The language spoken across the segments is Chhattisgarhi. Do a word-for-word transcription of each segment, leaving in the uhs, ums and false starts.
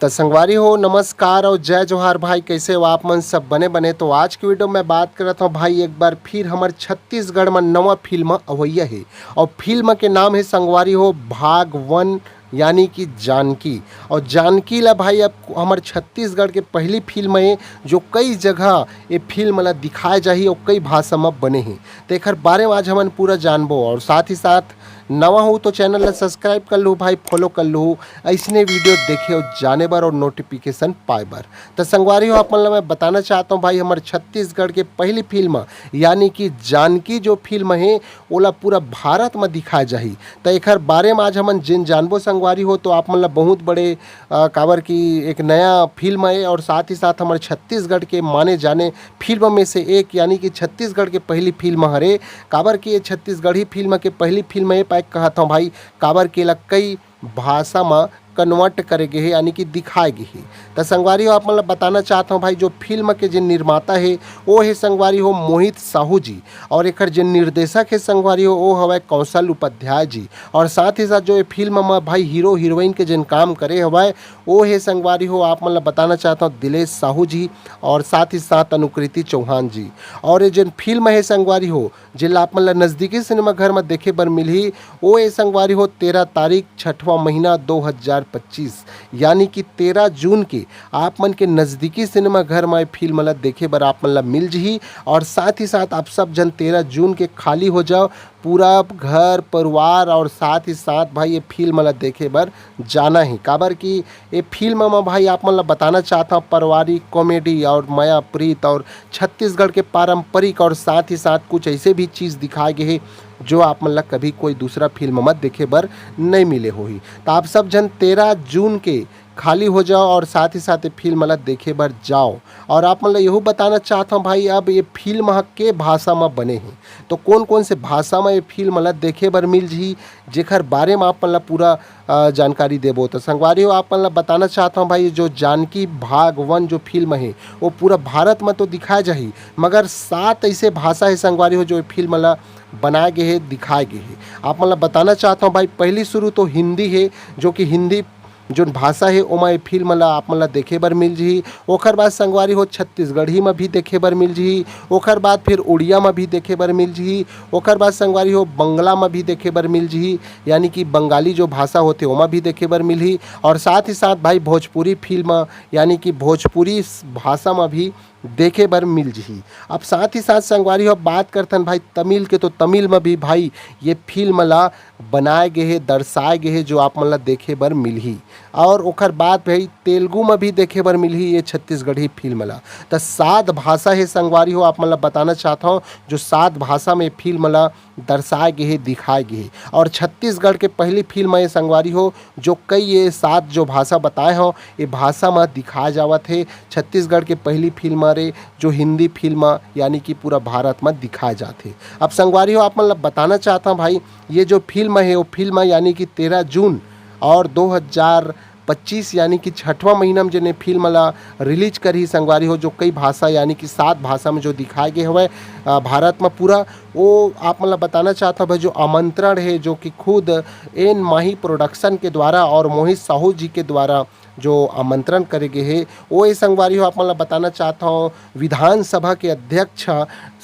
संगवारी हो, नमस्कार और जय जोहार भाई। कैसे हो आप मन? सब बने बने। तो आज की वीडियो में बात करत हूँ भाई, एक बार फिर हमर छत्तीसगढ़ में नवा फिल्म अवैया है और फिल्म के नाम है संगवारी हो भाग वन, यानी कि जानकी। और जानकी ला भाई अब हमर छत्तीसगढ़ के पहली फिल्म है जो कई जगह ये फिल्म ला दिखाए जाही और कई भाषा में बने ही। तो एकर बारे में आज हमन पूरा जानबो और साथ ही साथ नवा हो तो चैनल ला सब्सक्राइब कर लो भाई, फॉलो कर लो, ऐसने वीडियो देखे और जाने बर और नोटिफिकेशन पाए बर। तो संगवारी हो, आप मन ला मैं बताना चाहता हूँ भाई, हमर छत्तीसगढ़ के पहली फिल्म यानी कि जानकी जो फिल्म है ओला पूरा भारत में दिखाए जाही। तो एकर बारे में आज हमन जिन जानबो संगवारी हो, तो आप मन ला बहुत बड़े अ, काबर कि एक नया फिल्म है और साथ ही साथ हमर छत्तीसगढ़ के माने जाने फिल्म में से एक, यानी कि छत्तीसगढ़ के पहली फिल्म हरे। काबर कि ये छत्तीसगढ़ी फिल्म के पहली फिल्म है, पाए कहत हूँ भाई, काबर कि एला कई भाषा में कन्वर्ट करे गे हे, यानी कि दिखाए गे हे। त संगवारी हो, आप मन ला बताना चाहत हूँ भाई, जो फिल्म के जे निर्माता हे, वो हे संगवारी हो मोहित साहू जी, और एकर जे निर्देशक हे संगवारी हो, वो हवय कौशल उपाध्याय जी। और साथ ही साथ जो ये फिल्म में भाई हीरो हीरोइन के जिन काम करे हवय, वो हे संगवारी हो, आप मन ला बताना चाहत हूँ दिलेश साहू जी और साथ ही साथ अनुकृति चौहान जी। और ये जिन फिल्म हे संगवारी हो, जेला आप मन ला नजदीकी सिनेमा घर में देखे बर मिलही, वो ए संगवारी हो तेरह तारीख छठवां महीना दो हज़ार पच्चीस, यानी कि तेरह जून के आप मन के नजदीकी सिनेमा घर में फिल्म ला देखे बर आप मन ला मिल जही। और साथ ही साथ आप सब झन तेरह जून के खाली हो जाओ, पूरा घर परिवार और साथ ही साथ भाई ये फिल्म ला देखे बर जाना ही। काबर कि ये फिल्म में भाई आप मन ला बताना चाहत हूँ, पारिवारिक कॉमेडी और मया प्रीत और छत्तीसगढ़ के पारंपरिक और साथ ही साथ कुछ ऐसे भी चीज़ दिखाए गए हे जो आप मन ला कभी कोई दूसरा फिल्म में देखे बर नहीं मिले होही। तो आप सब झन तेरह जून के खाली हो जाओ और साथ ही साथ ये फिल्म ला देखे बर जाओ। और आप मन ला यहू बताना चाहत हूँ भाई, अब ये फिल्म ह के भाषा में बने हे, तो कौन कौन से भाषा में ये फिल्म ला देखे बर मिल जही, जेकर बारे में आप मन ला पूरा अ, जानकारी देबो। तो संगवारी हो, आप मन ला बताना चाहत हूँ भाई, जो जानकी भाग वन जो फिल्म हे, वो पूरा भारत में तो दिखाए जाही, मगर सात ऐसे भाषा हे संगवारी हो, जो ये फिल्म ला बनाए गए हे, दिखाए गए हे। आप मन ला बताना चाहत हूँ भाई, पहली शुरू तो हिंदी हे, जो कि हिंदी जोन भाषा हे, ओमा ये फिल्म ला आप मन ला देखे बर मिल जही। ओकर बाद संगवारी हो, छत्तीसगढ़ी में भी देखे बर मिल जही। ओकर बाद फिर उड़िया में भी देखे बर मिल जही। ओकर बाद संगवारी हो, बंगला में भी देखे बर मिल जही, यानी कि बंगाली जो भाषा होथे, ओमा भी देखे बर मिलही। और साथ ही साथ भाई, भोजपुरी फिल्म, यानी कि भोजपुरी स-, भाषा में भी देखे बर मिल जही। अब साथ ही साथ संगवारी हो, बात करथन भाई तमिल के, तो तमिल में भी भाई ये फिल्म ला बनाए गे हे, दर्शाए गे हे, जो आप मन ला देखे बर मिलही। और ओकर बाद भाई तेलुगु में भी देखे बर मिलही ये छत्तीसगढ़ी फिल्म ला। त सात भाषा हे संगवारी हो, आप मन ला बताना चाहत हूँ, जो सात भाषा में फिल्म ला दर्शाए गे हे, दिखाए गे हे। और छत्तीसगढ़ के पहली फिल्म हे संगवारी हो, जो कई ये सात जो भाषा बताए हो, ये भाषा में दिखाए जावत हे। छत्तीसगढ़ के पहली फिल्म रे, जो हिंदी फिल्म यानी कि पूरा भारत में दिखाए जात हे। अब संगवारी हो, आप मन ला बताना चाहत हूँ भाई, ये जो फिल्म हे, वो फिल्म यानी कि तेरह जून और दो हज़ार पच्चीस, यानी कि छठवां महीना में जेने फिल्म ला रिलीज करही संगवारी हो, जो कई भाषा यानी कि सात भाषा में जो दिखाए गए हवय, अ, भारत में पूरा, वो आप मन ला बताना चाहत हूँ भाई, जो आमंत्रण हे, जो कि खुद एन माही प्रोडक्शन के द्वारा और मोहित साहू जी के द्वारा जो आमंत्रण करे गे हे, वो ए संगवारी हो, आप मन ला बताना चाहत हूँ, विधानसभा के अध्यक्ष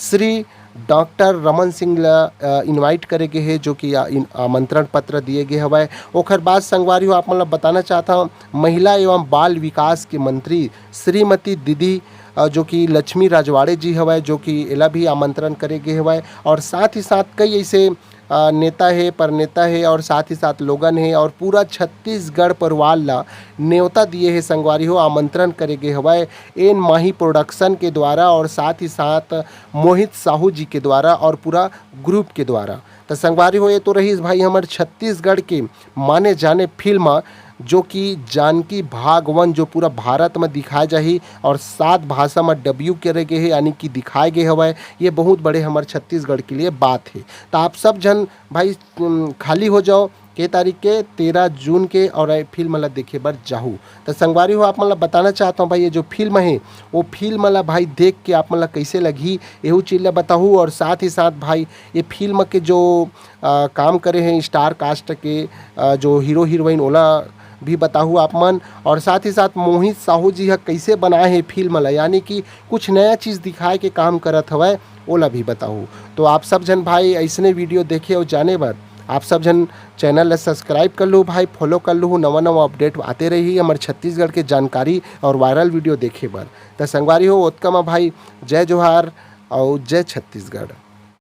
श्री डॉक्टर रमन सिंह ला, अ, इनवाइट करे गे हे, जो कि, अ, इन-, आमंत्रण पत्र दिए गे हवय। ओखर बाद संगवारी हो, आप मन ला बताना चाहत हूँ, महिला एवं बाल विकास के मंत्री श्रीमती दीदी, अ, जो कि लक्ष्मी राजवाड़े जी हवय, जो कि एला भी आमंत्रण करे गे हवय। और साथ ही साथ कई ऐसे, अ, नेता हे, पर नेता हे और साथ ही साथ लोगन हे और पूरा छत्तीसगढ़ परिवार ला नेवता दिए हे संगवारी हो, आमंत्रण करे गे हवय एन माही प्रोडक्शन के द्वारा और साथ ही साथ मोहित साहू जी के द्वारा और पूरा ग्रुप के द्वारा। त संगवारी हो, ये तो रहीस भाई हमर छत्तीसगढ़ के माने जाने फिल्म, जो कि जानकी भाग वन, जो पूरा भारत में दिखाए जाही और सात भाषा में डब्यू करे गे हे, यानी कि दिखाए गे हवय। ये बहुत बड़े हमर छत्तीसगढ़ के लिए बात हे। त आप सब झन भाई, उम, खाली हो जाओ, के तारीख के, तेरह जून के, और ये फिल्म ला देखे बर जाहू। त संगवारी हो, आप मन ला बताना चाहत हूँ भाई, ये जो फिल्म हे, वो फिल्म ला भाई देख के आप मन ला कैसे लगही, एहू चीज ला बताहू। और साथ ही साथ भाई, ये फिल्म के जो, अ, काम करे हैं स्टार कास्ट के, अ, जो हीरो हीरोइन, ओला भी बताहू आप मन, और साथ ही साथ मोहित साहू जी ह कइसे बनाए हे फिल्म ला, यानी कि कुछ नया चीज़ दिखाए के काम करत हवय, ओला भी बताहू। तो आप सब झन भाई अइसने वीडियो देखे अउ जाने बर आप सब झन चैनल ला सब्सक्राइब कर लू भाई, फॉलो कर लू, नवा नवा अपडेट आते रही हमर छत्तीसगढ़ के जानकारी और वायरल वीडियो देखे बर। त संगवारी हो, ओतका म भाई जय जोहार अउ जय छत्तीसगढ़।